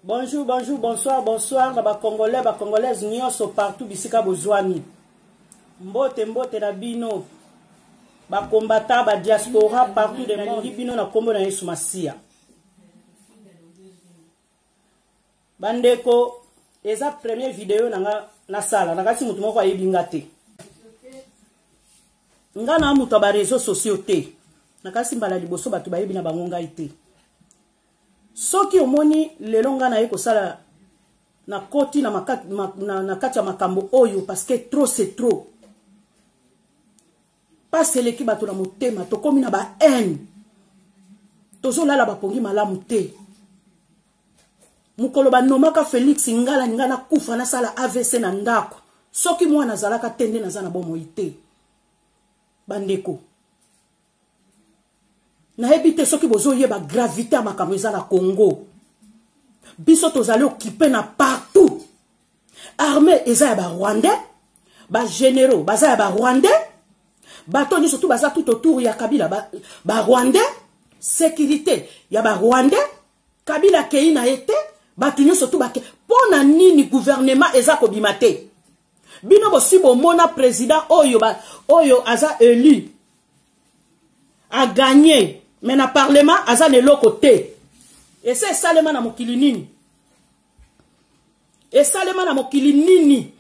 Bonjour, bonjour, bonsoir, bonsoir na ba congolais, ba congolaises nyonso partout bisika bozwami. Mbote mbote na bino ba combattants, ba diaspora partout de monde bino na kombo na Yesu Masiya. Bandeko, eza première video na nga nasala, nakati mutu moko ayebi nga te. Nga na mutu ya ba réseaux sociaux te. Nakasi mbala liboso bato bayebi na bango ngai te. Soki omoni lelo nga naye kosala nakoti na, na, na, na kati ya makambo oyo parce que trop c'est trop. Pasi eleki bato na motema, tokomi na ba haine. Tozolala bapongi malamu te. Mokolo banomaka Felix Ngala nga nakufa nasala AVC na ndako. Soki mwana azalaka te nde naza na bomoi te. Bandeko, nayebi te soki bozoyeba gravité ya makambo eza na Congo. Biso tozali occupé na partout. Armée eza ya ba Rwandais, ba généraux baza ya ba Rwandais, bato nyonso tout baza tout autour ya Kabila ba, ba Rwandais, sécurité ya ba Rwandais, Kabila akei na ye te, bato nyonso tout bake. Mpo na nini gouvernement eza kobima te? Bino bosi bomona président oyo ba, oyo aza élu a gagné mais na parlement aza na eloko te. Ese esalema na mokili nini? Esalema na mokili nini?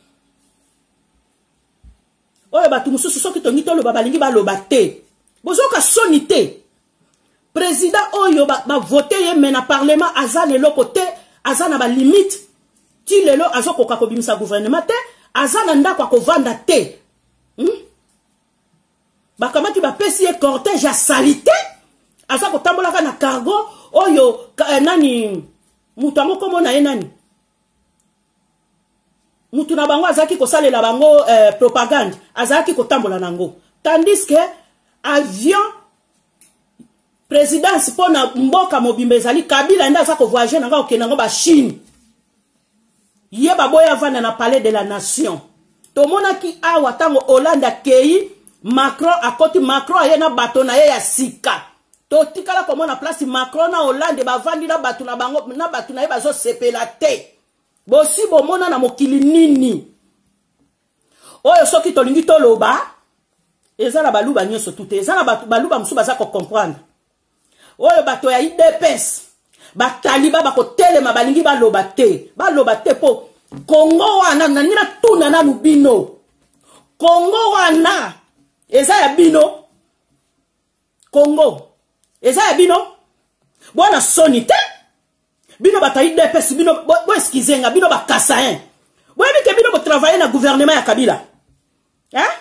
Oyo bato mosusu soki tongi toloba balingi baloba te. Bozoka soni te. Président oyo ba, ba voter ye mais na parlement aza na eloko te, aza na ba limite. Ti lelo azokoka kobimisa gouvernement te, aza na ndako akovanda te. Bakamati bapesi ye cortège ya salite, aza kotambolaka na cargo oyo nani moto yango kombo na ye nani? Mutu na bango azalaki kosalela bango propagande, azalaki kotambola nango. Tandis que avion présidence mpo na mboka mobimba ezali Kabila nde aza kovoyage nango akokende yango ba Chine. Ye baboya avanda na palais de la nation. Tomonaki awa ntango Hollande akei, Macron akoti, Macron aye na bato na ye ya sika. Totikala komona place Macron na Hollande bavandi na bato na bango, na bato na ye bazosepela te. Bosi bomona na mokili nini? Oyo soki tolingi toloba, eza na baluba nyonso tu te, eza na bato baluba mosusu baza ko comprendre. Oyo bato ya IDPS, bataliba bakotelema balingi baloba te, baloba te po Congo wana nalingi natuna nanu bino. Congo wana eza ya bino. Congo eza ya bino. Bwana soni te. Bino bato ya IDPS, bino bo excuse nga, bino ba Kasaïen. Boyebi ke bino bo travailler na gouvernement ya Kabila. Hein?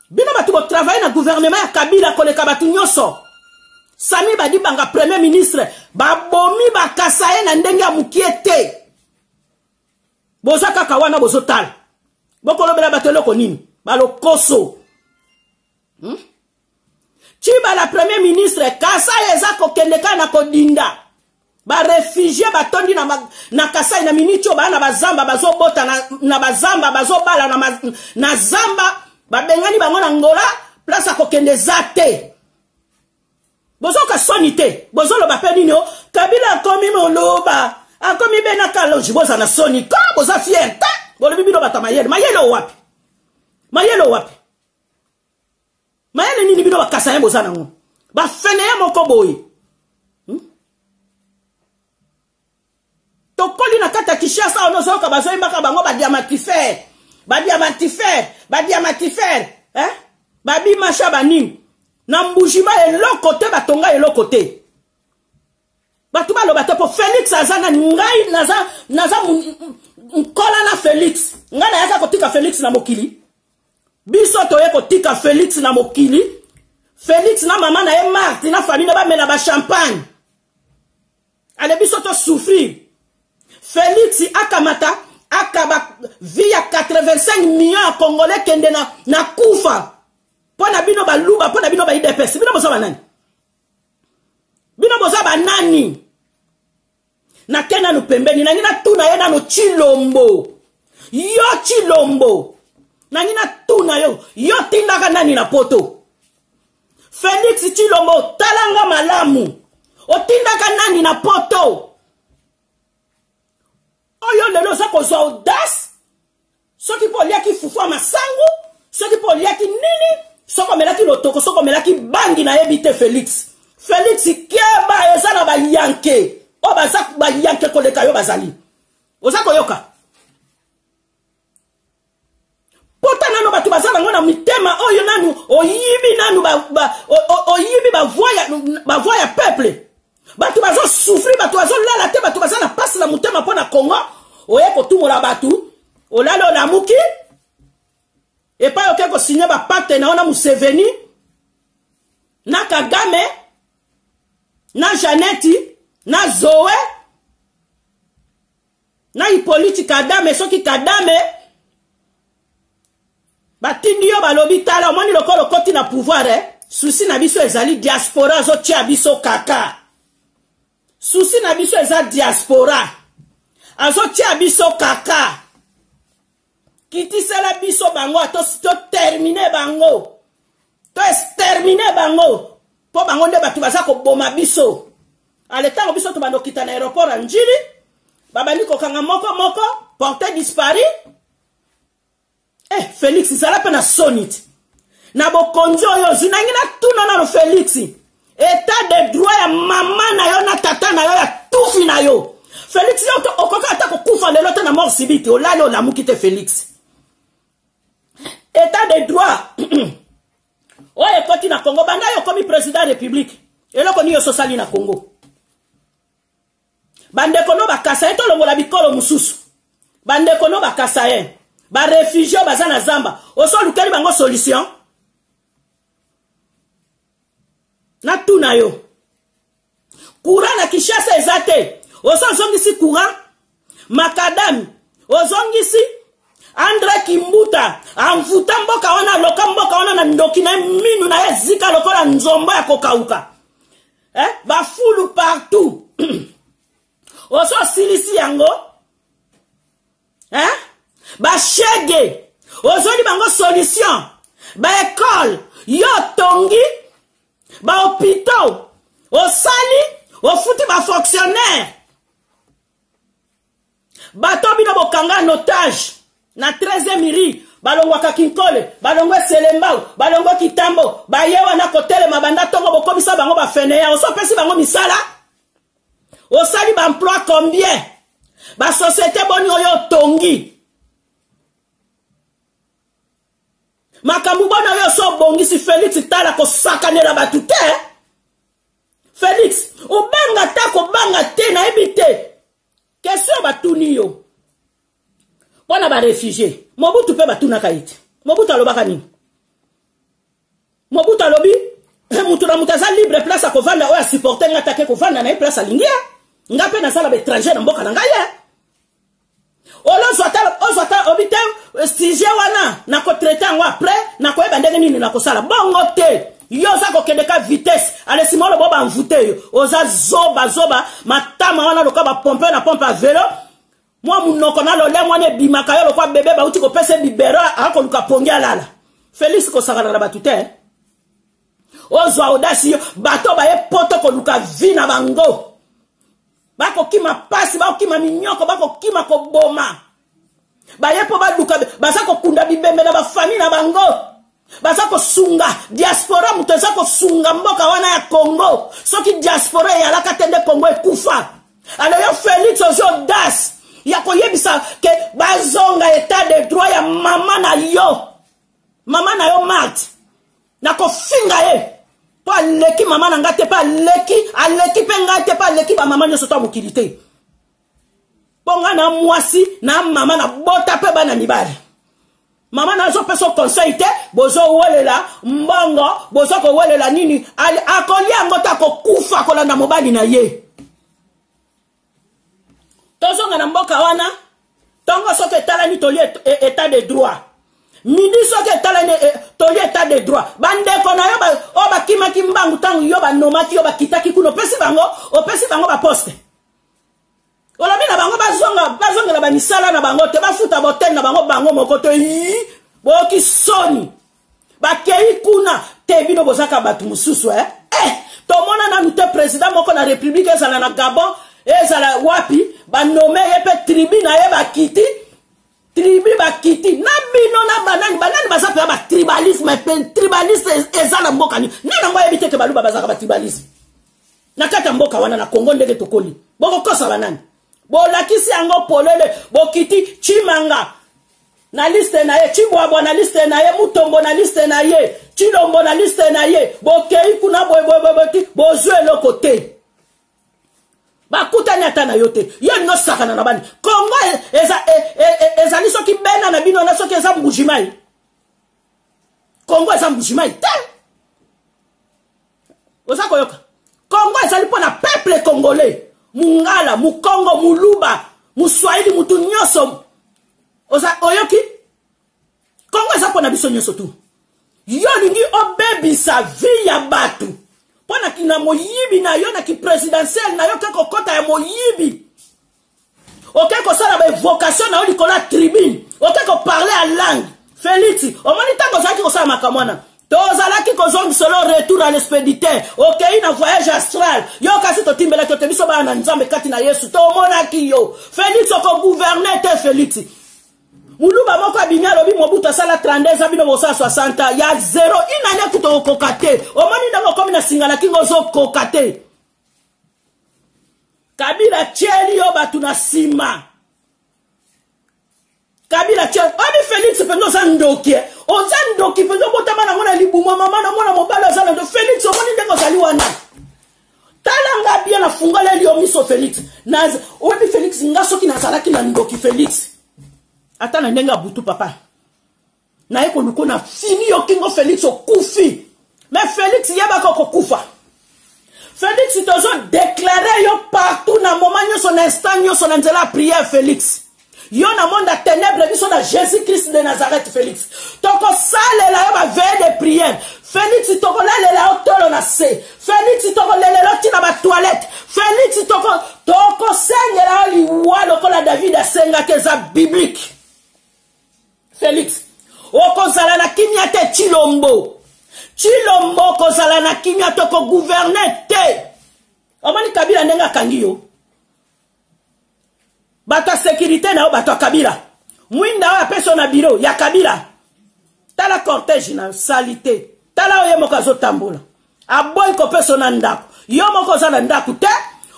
Bino bato bo travailler na gouvernement ya Kabila koleka bato nyonso. Sami Badibanga premier ministre, babomi ba Kasaïen na ndenge ya mukie te. Boza kaka wana bozotala. Bokolobela bato eloko nini? Balokoso. Tshibala premier ministre, Kasai eza kokende kaka na kodinda. Ba réfugiés batondi na, na Kasai na miniti oyo baa na bazamba bazobota na, na bazamba bazobala na, ma, na zamba babengani bango na Angola place ya kokende eza te. Bozoka soni te, bozoloba pe nini o Kabila akomi moluba, akomi bena Kalonji, boza na soni ko boza fier te, bolobi bino bato ya mayele, mayele owapi? Mayele owapi? Mayele nini bino bakasa ye boza nango? Bafene ye moko boye. Tokoli na kati ya Kinshasa ono zoyoka bazoyembaka bango ba diamantifère, ba diamantifère, ba diamantifère, hein? Ba bimasha ba nini? Na Mbujima eloko te batonga eloko te. Bato baloba te po Félix aza nani? Ngai naza, naza nkola na Félix. Ngai nayaka kotika Félix na mokili. Biso toye kotika Félix na mokili. Félix na mama na ye Marthe na famille na bamela ba champagne. Ale biso to souffrir. Félix akamata akaba vie ya 85 millions ya Congolais kende na, na kufa. Pona bino baluba, pona bino ba IDPS. Bino boza banani? Bino boza banani? Na ke nanu pembeni, nangi natuna ye nanu Tshilombo. Yo Tshilombo. Nangi natuna yo, yo tindaka nani na poto? Félix Tshilombo, talanga malamu. Otindaka nani na poto? oza kozwa audace, soki mpo oliaki fufu ya masangu, soki mpo oliaki nini, soki omelaki lotoko, soki omelaki bangi, nayebi te. Felix, Felix, keba, eza na bayanke oyo baza bayanke koleka yo bazali. Oza koyoka pota nano bato baza nango na mitema oyo nanu oyibi, nanu oyibi bavoi ya peuple. Bato bazosouffrir, bato bazolala te, bato baza na mpasi na motema mpo na Congo. Oye kotumola bato, olali olamuki epai oke kosinye bapacte na yo na Museveni, na Kagame, na Janeti, na Zoe, na Hippolyte Kadame. Soki Kadame batindi yo, balobi: "Tala, omoni lokola okoti na pouvoir, eh? Souci na biso ezali diaspora, azotia biso kaka. Souci na biso eza diaspora, azotia biso kaka. Kitisela biso bango, totermine bango, toextermine bango, mpo bango nde bato baza koboma biso." Ale, ntango biso tobanda okita na aéroport ya Njili, babandi kokanga moko moko, porté disparu. Eh, Félix, zala mpe na soni ti na bokonzi oyo ozwi. Nangi natuna nano, Félix, état de droit ya mama na yo na tata na yo, ya tufi na yo. Félix, yo okoki ata kokufa lelo te na mort subite, olali olamuki te. Félix, état de droit oyo ekoti na Congo, banda yo okomi président république, eloko nini ososali na Congo? Bandeko no bakasa ye, tolongola bikolo mosusu, bandeko no bakasa ye, baréfugiés baza na zamba, osolukeli bango solution? Natuna yo, courant na Kinshasa eza te, oso ozongisi courant? Makadami ozongisi? Andre Kimbuta amvuta mboka wana, aloka mboka wana na ndoki na ye, minu na ye ezika lokola nzombo ya kokauka, eh? Bafulu partout, oso osilisi yango, eh? Bashege, ozweli bango solution? Baécole yo otongi, bahôpitaux osali, ofuti bafonctionnaire? Bato bino bokanga en otage na 13e rue, balongwaka Kinkole, balongwe Selembao, balongwe Kitambo, baye wana kotelema banda ntongo, bokomisa bango bafainéants. Osopesi bango misala? Osali baemploi combien? Basociété boni oyo otongi? Makambo boni oyo oso obongisi? Félix, tala, kosakanela bato te. Félix, obanga ta kobanga te, nayebi te. Question batuni yo mpo na baréfugiés, Mobutu mpe batunaka ye te. Mobutu alobaka nini? Mobutu alobi: "Mutu na mutu aza libre place akovanda. Oyo asupporte nga take kovanda na ye place alingi ye. Nga mpe nasala baétranger na mboka na ngai ye." Olozwa ata, ozwa ata obi te sujet wana, nakotraite yango après, nakoyeba ndenge nini nakosala bongo te. Yo oza kokende ka vitesse, ale nsima oloba bamvute yo. Oza zoba zoba, matama wana lokola bapompe na pompe ya vélo, mwa munoko na lolemo wana ebimaka yo lokwa bebe bauti kopesa bibero, akoluka pongi alala. Félix, kosakana na bato te. Ozwa audace yo, bato baye poto koluka vie na bango, bakokima pasi, bakokima minyoko, bakokima koboma, baye mpo baluka. Baza kokunda bibembe na bafamille na bango, baza kosunga diaspora. Moto eza kosunga mboka wana ya Congo, soki diaspora eyalaka te nde Congo ekufa. Alors yo Félix, ozwi audace ya koyebisa ke bazonga. État de droit ya mama na yo, mama na yo Marte, nakofinga ye mpo aleki mama na ngai te, mpe aleki, aleki mpe ngai te, mpe aleki bamama nyonso to ya mokili te, mpo ngai na mwasi na mama nabota mpe bana mibali. Mama nazopesa conseil te. Bozowelela mbongo, boza kowelela nini? Akolia yango te, akokufa kolanda mobali na ye. Tozonga na mboka wana. Ntongo soki etalani, toli état de droit. Midi soki etalani, toli état de droit. Bandeko na yo oyo bakimaki mbangu ntango yo banomaki yo, bakitaki kuna, opesi bango, opesi bango baposte, olobi na bango bazonga, bazongela bamisala na bango te, bafuta botel na bango bango moko te. Yi boyoki soni, bakei kuna te. Bino bozaka bato mosusu, eh? Eh, tomona nanu te président moko na république, ezala na Gabon, ezala wapi, Banome ye mpe tribu na ye bakiti, tribu bakiti na bino na banani banani baza mpenza batribalisme mpe tribaliste eza na mboka nini? Nani yango ayebi te ke Baluba bazalaka batribalisme na kati ya mboka wana na Kongo? Ndenge tokoli, bokokosa banani? Bolakisi yango polele. Bokiti Chimanga na liste na ye, Chibwabwa na liste na ye, Mutombo na liste na ye, Chilombo na liste na ye. Bokei kuna boyeboyeboye ti bozwi eloko te, bakutani ata na yo te. Yo olingi osakana na bani? Kongo eza, e, e, e, ezali soki bena na bino na soki eza Mbujimai. Kongo eza Mbujimai te. Oza koyoka? Kongo ezali mpo na peuple congolais, Mungala, Mukongo, Muluba, Muswahili, mutu nyonso. Oza oyoki? Kongo eza mpo na biso nyonso tu. Yo olingi obebisa vie ya bato mpo na kina moyibi na yo, na kipresidentiel na yo, ke kokɔta ya moyibi, oke kosala baévocation na yo likolo ya tribune, oke koparle ya langue. Félix, omoni ntango ozalaki kosala makambo wana, tozalaki kozongisolo retour à l'expéditeur. Okei na voyage astral yo, kasi totimbelaki yo te. Biso bana na Nzambe kati na Yesu tomonaki yo. Félix, okogouverne te. Félix, Muluba moko abimi, alobi Mobutu asala 32 ans, bino bosala 60 ya 0 inane kuta okoka te. Omoni ndenge okomi na singa na kingo, ozokoka te. Kabila tieli yo bato na nsima. Kabila tie oyebi. Félix mpenza oza ndoki, oza ndoki mpenza. Obotama nango na libumu mama na mwana mobali aza na ndo. Félix, omoni ndenge ozali wana? Tala nga bien, nafungoleli yo miso. Félix, oyebi Félix, nga soki nazalaki na ndoki, Félix, ata na ndenge ya butu, papa, naye koluka na fini yo kingo. Félix, okufi. Mais Félix, yebaka okokufa. Félix, tozodeklare yo partout, na moment nyonso, na instant nyonso, na nzela ya prière. Félix, yo na monde ya ténèbre, biso na Jésus Christ de Nazareth. Félix, tokosalela yo baveille de prière. Félix, tokolalela yo tolo na se. Félix, tokolelela yo ntina batoilette. Félix, tokosengela yo liwa lokola David asengaki. Eza biblique. Félix, okozala na kimia te. Chilombo, Chilombo, okozala na kimia, tokogouverne te. Omoni Kabila ndenge akangi yo, bato ya sécurité na yo, bato ya Kabila, mwinda oyo apesi yo na biro ya Kabila. Tala cortège na sali te. Tala oyo ye moko azotambola, aboyi kopesa yo na ndako. Yo moko oza na ndako te,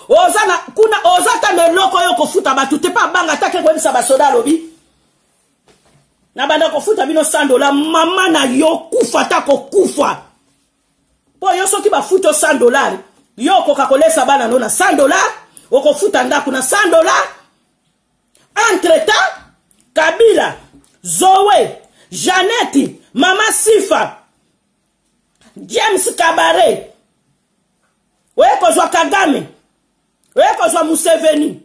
oza na kuna, oza ta na eloko oyo kofuta bato te, mpe abanga atake koyebisa basoda. Alobi na banda kofuta bino 100 dollar. Mama na yo kufa ta kokufa, mpo yo soki bafuti yo 100 dollar, yo okoka kolesa bana no na 100 dollar? Okofuta ndako na 100 dollar? Entre temps, Kabila, Zoe, Janete, mama Sifa, James Kabare, oye kozwa Kagame, oye kozwa Museveni,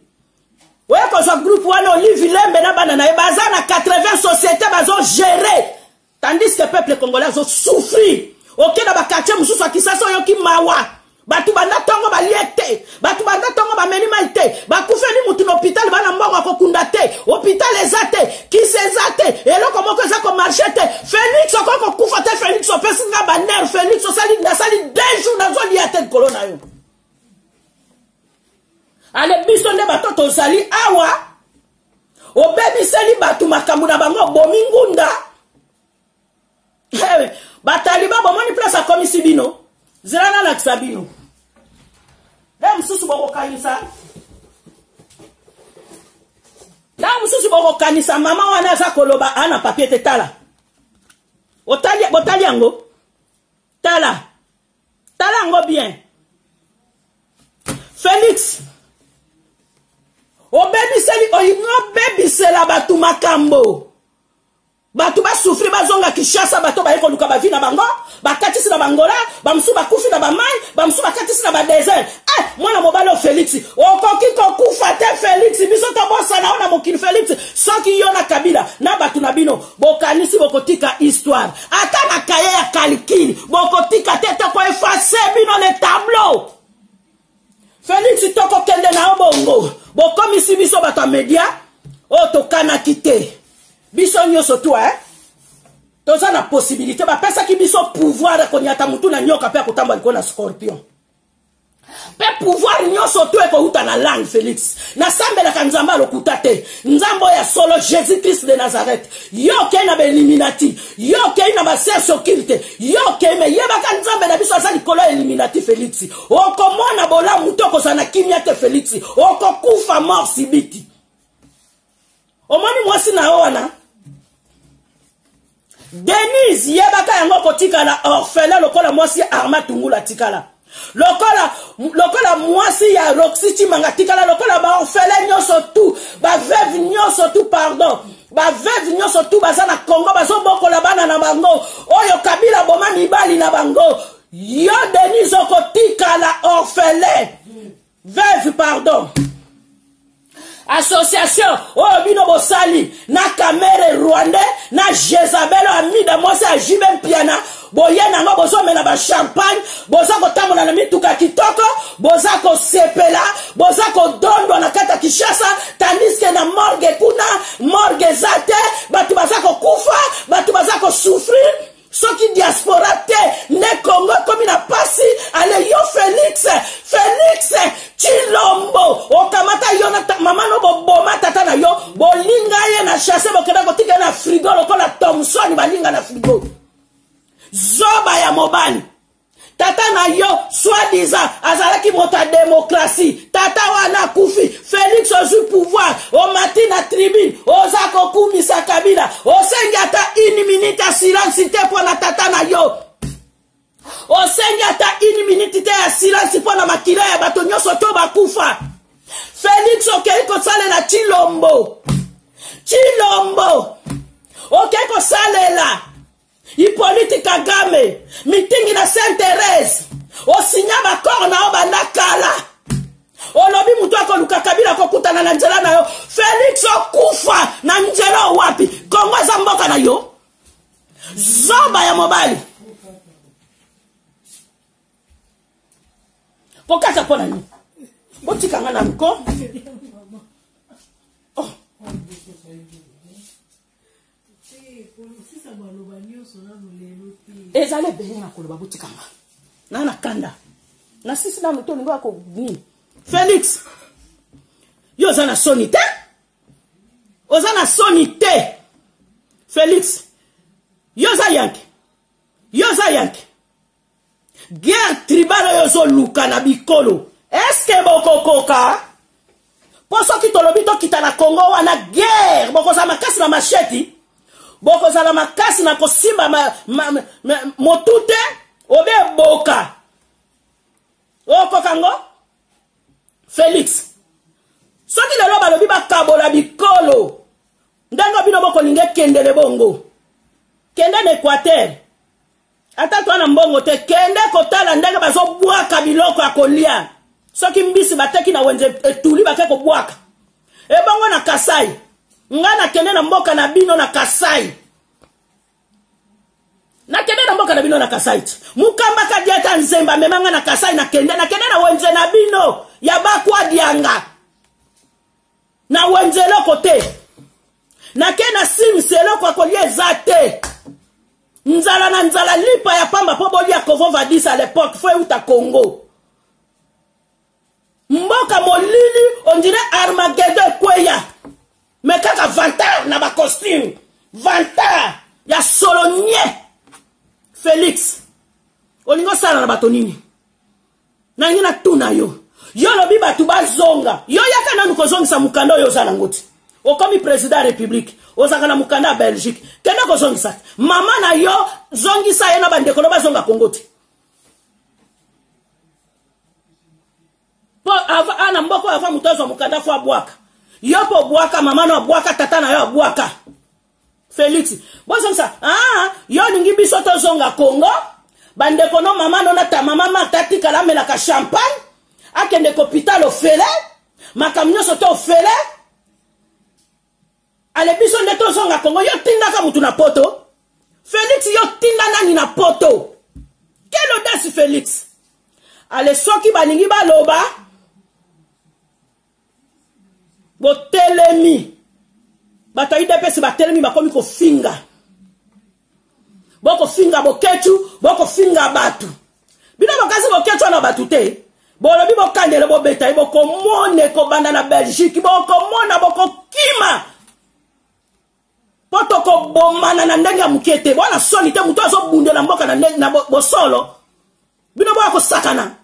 oye kozwa groupe wana, Olive Lembe na bana na ye baza na 80 société bazogere, tandis que peuple congolais azosouffrir. Oke na baquartier mosusu ya Kisasa, oyoki mawa. Bato banda ntongo balie te, bato banda ntongo bameli mai te, bakufeli mutu na hôpital, bana mbongo akokunda te, hôpital eza te, kisi eza te, eloko moko eza komarche te. Félix, okoki kokufa te. Félix, opesi nga banerf. Félix, osali, nasali 2 jours nazolia te likolo na yo. Ale biso nde bato tozali awa, obebiseli bato makambo na bango, obomi ngunda. Bataliba, bomoni place akomisi bino? Nzela nalakisa bino nde mosusu bokokanisa. Ntango mosusu bokokanisa mama wana aza koloba ana papier te. Tala, botali yango, tala, tala yango bien. Félix, obebiseli, olingi obebisela bato makambo. Bato basouffrir, bazonga Kinshasa. Bato baye koluka bavi na bango, bakatisi na bangola, bamosusu bakufi na bamai, bamosusu bakatisi na badésert. Eh, mwana mobali oyo Félix, okoki kokufa te. Félix, biso tobosana oyo na mokili. Félix, soki yo na Kabila na bato na bino bokanisi bokotika histoire ata na kaye ya calcul, bokotika te. Tokoeffacer bino le tableau. Félix, tokokende na yo bongo. Bokomisi biso bato ya media oyo tokanaki te. Biso nyonso tu, eh? Toza na possibilité, bapesaki biso pouvoir ya konyata mutu na nyoka mpe ya kotambola likolo na scorpion. Mpe pouvoir nyonso to ekouta na langue. Félix, nasambelaka Nzambe alokuta te, Nzambe oyo ya solo, Jésus Christ de Nazareth. Yo okei na baeliminati, yo okei na baserce occulte, yo okei me yebaka Nzambe na biso aza likolo ya eliminati. Félix, okomona bolamu te, okozala na kimia te. Félix, okokufa mort sibiti. Omoni mwasi na yo wana Denise, yebaka yango, kotikala orphelin lokola mwasi ya Arma Tungulu atikala, lokola mwasi ya Roxy Chimanga atikala, lokola baorphelin nyonso tu, baveuve nyonso tu, pardon, baveuve nyonso tu baza na Congo, bazobokola bana na bango oyo Kabila boma mibali na bango. Yo Denise, okotikala orphelin, veuve, pardon. Association oyo bino bosali na Kamerhe rwandais, na Jezabel Amida, mwasi ya Jibe Mpiana, boye nango, bozomela bachampagne, boza kotambola na mituka kitoko, boza kosepela, boza kodondwa na kati ya Kinshasa, tandis que na morgue kuna, morgue eza te, bato baza kokufa, bato baza kosouffrir. Soki diaspora te nde Congo ekomi na pasi. Ale yo Félix, Félix Chilombo, okamata yo na mama no, boboma tata na yo, bolinga ye na chasse, bokenda kotika ye na frigo lokola Thomson balinga na frigo. Zoba ya mobali. Tata na yo soi-disant azalaki moto ya demokrasie, tata wana akufi. Félix, ozwi pouvoir, omati na tribune, oza kokumisa Kabila, osengi ata une minute ya silence te mpo na tata na yo, osengi ata une minute te ya silence mpo na makila ya bato nyonso to bakufa. Félix, okei kosalela Chilombo, Chilombo, okei kosalela Hippolyte Kagame mitingi na Sainte Thérèse, osinya bakor na yo banda kala, olobi moto akoluka Kabila akokutana na nzela na yo. Félix, okufa na nzela wapi? Kongo eza mboka na yo? Zoba ya mobali, kokata mpo na nini? Botikanga na nko. Oh. Ezali ebele na koloba, botikanga na kanda nasisi nanu te. Olingi ako nini? Félix, yo oza na soni te, oza na soni te. Félix, yo oza yanke, yo oza yanke. Guerre tribale oyo ozoluka na bikolo, eske bokokoka? Mpo soki tolobi tokita na Kongo wana guerre, bokozala makasi na masheti, bokozala makasi na kosimba motu te, obe eboka, okoka ngo. Félix, soki lelo balobi bakabola bikolo ndenge bino bokolinga ekendele bongo, kende na Équateur, ata toa na mbongo te, kende kotala ndenge bazobwaka biloko ya kolia. Soki mbisi bateki na wenze etuli, bake kobwaka ebongo na Kasai. Nga nakende na mboka na bino na Kasai, nakende na mboka na bino na Kasai ti Mukamba Kadiata Nzemba amemanga na Kasai. Nakende na wenze na bino ya Bakwa Dianga, na wenze eloko te. Nake na Sims, eloko ya kolia eza te, nzala na nzala, lipa ya pamba mpo bolia Kovo Vadis à l'époque, fo euta Congo. Mboka molili, on dirait Armageddon ekweya, mais kaka vantard na bacostume, vantard ya solo nye. Félix, olingi osala na bato nini? Nalingi natuna yo. Yo olobi bato bazonga, yo yaka nanu kozongisa mokanda oyo oza nango ti okomi président ya république. Ozalaka na mokanda ya Belgique, kende kozongisa mama na yo, zongisa ye na bandeko no, bazonga Kongo te. Mpo ana mboka oyo, ava moto azwa mokanda fo abwaka yo, mpo obwaka mama no, abwaka tata na yo, abwaka Félix. Bozongisa. Ah, yo olingi biso tozonga Congo, bandeko no, mama no na mama Marta atikala amelaka champagne, akende kopitale ofele, makambo nyonso to ofele. Ale biso nde tozonga Congo. Yo tindaka mutu na poto? Félix, yo tinda nani na poto? Quelle audace, Félix! Ale soki balingi baloba, botelemi, bato ya UDPS batelemi, bakomi kofinga, bokofinga Bokecu, bokofinga bato. Bino bokasi Bokecu wana bato te. Bolobi bokandele bobeta ye, bokomona ekobanda na Belgique, bokomona bokokima. Mpo tokobomana na ndenge ya moke te. Bwana soni te, moto azobundela mboka na ndenge na bosolo. Bino boya kosakana.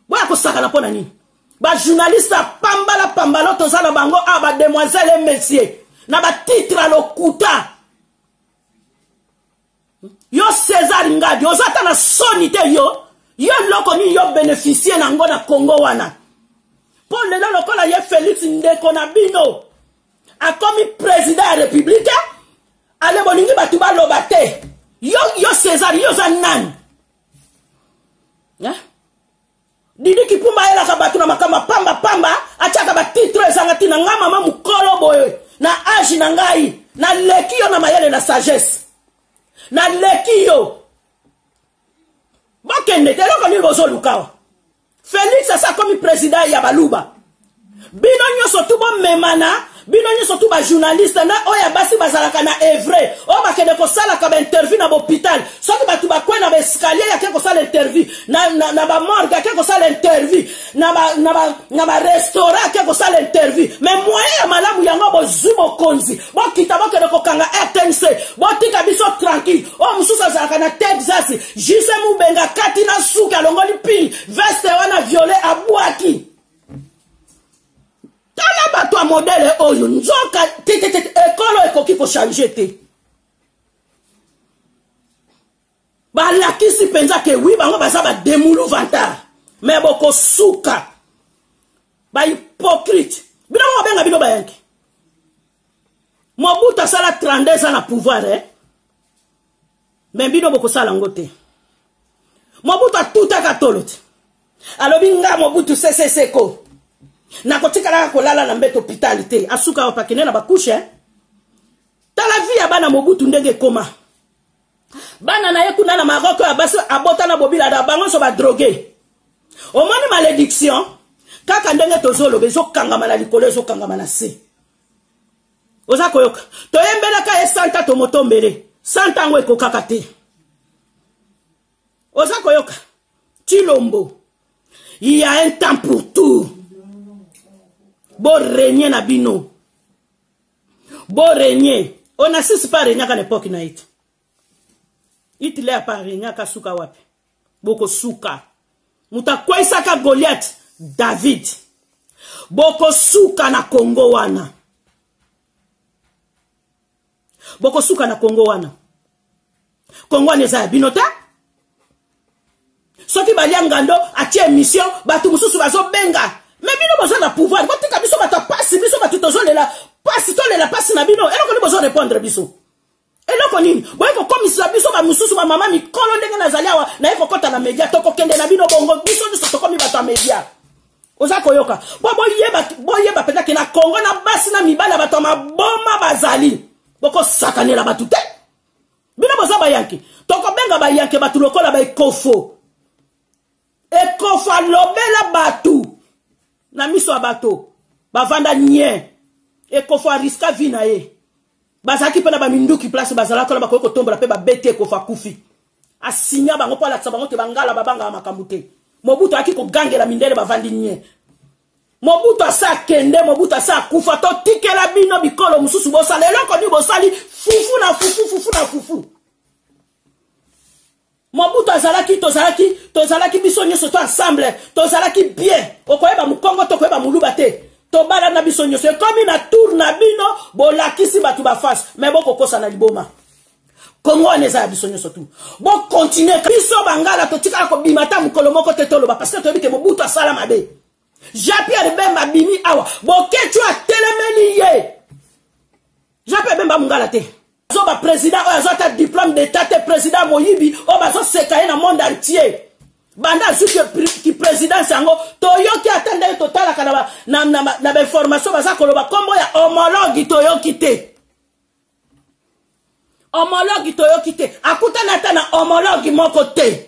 Boya kosakana mpo na nini? Ba journaliste ya pambala pambala toza na bango awa, ba demoiselle et messieurs, na ba titre ya lokuta. Yo César Ngadi, oza ata na soni te yo. Yo eloko nini yo bénéficier na ngo na Congo wana? Mpo lelo lokola ye Félix ndeko na bino akomi président ya République, ale bolingi bato baloba te. Yo, yo César, yo oza nani? Hein? Didi Kipumba ayelaka bato na makambo pamba pamba, atiaka ba titre ezanga ntina. Nga mama mokolo boye na age na ngai, naleki yo na mayele na sagesse, naleki yo. Bokende te, eloko nini bozoluka? Félix asa akomi président ya baluba. Bino nyonso tu bomemana, bino nyonso tu bajournaliste na oyo ya basi bazalaka na evre, oyo bakende kosalaka bainterview na bahôpital, soki bato bakwe na baescalier yake kosala interview, na bamorgue ake kosala interview, na barestaurant ake kosala interview. Mais moyen ya malamu yango bozwi bokonzi, bokita bokende kokanga RTNC, botika biso tranquille. Oyo mosusu azalaka na Texas, Jise Mubenga kati na suki alongoli pile veste wana violet abwaki. Tala bato ya modele oyo nzoka te te te, ekolo ekoki kochange te. Balakisi mpenza ke wi bango baza bademulu vantard, me bokosuka bahypocrite. Bino babenga bino bayanki. Mobutu asala 32 ans na pouvoir, eh? Me bino bokosala yango te. Mobutu atutaka tolo te, alobi nga Mobutu seseseko nakotikalaka kolala na mbeto hôpital te. Asuka awa pakende na bakushe, eh? Tala vie ya bana Mobutu ndenge ekoma. Bana na ye kuna na Maroc oyo basi abota na bobila na bango nyonso badrogue. Omoni malédiction kaka ndenge tozoloba, ezokangama na likolo, ezokangama na se. Oza koyoka toyembelaka ye santa tomotombele santa yango ekokaka te. Oza koyoka Tshilombo, il y a un temps pour tout. Bo régner na bino, bo régner. Onasisi pa régnaka na époque na ye te. Hitler pa régnaka, suka wapi? Bokosuka. Moto akweyisaka Goliath, David. Bokosuka na Congo wana. Bokosuka na Congo wana. Congo wana eza ya bino te. Soki balia ngando atie émission, bato mosusu bazobenga. Me bino boza na pouvoir, botika biso bato ya pasi, biso bato tozolela pasi, tolela pasi na bino. Eloko nini bozo répondre biso? Eloko nini boye kokomisa biso bamosusu bamama mikolo ndenge nazali awa naye kokɔta na media? Tokokende na bino bongo, biso nyonso tokomi bato ya media. Oza koyoka po boyeba, boyeba mpenza ke na Kongo na basi na mibali ya bato ya maboma bazali. Bokosakanela bato te. Bino boza bayanke, tokobenga bayanke bato lokola baekofo. Ekofo alobela bato na miso ya bato bavanda nye. Ekofo ariska vi na ye. Bazalaki mpe na baminduki place bazalaki wana, bakoki kotombola mpe babeti Ekofo akufi. Asinya bango mpo alakisa bango te bangala babangaka makambo te. Mobutu ayaki kogangela mindele bavandi nye. Mobutu asa akende, Mobutu asa akufa. Totikela bino bikolo mosusu bosala eloko nini? Bosali fufu na fufu, fufu na fufu. Mobutu azalaki, tozalaki biso nyonso to ensemble, tozalaki bien. Okoyeba mokongo to okoyeba moluba te, tobala na biso nyonso. Ekomi na tour na bino, bolakisi bato bafase, me bokokosa na liboma. Kongo wana eza ya biso nyonso tu. Bokontinue biso bangala totikala kobima ata mokolo moko te toloba, parce que toyebi ke Mobutu asala mabe. Jean-Pierre Bemba abimi awa, Boketshu atelemeli ye. Jean-Pierre Bemba mongala te. Azo ba président oyo azo ata diplôme d'état te, président moyibi oyo bazoseka ye na monde entier. Banda azwi ki présidence yango, toyoki ata ndenge totalaka na bainformation baza koloba nkombo ya homologue, toyoki te. Homologue toyoki te, akutani ata na homologue moko te.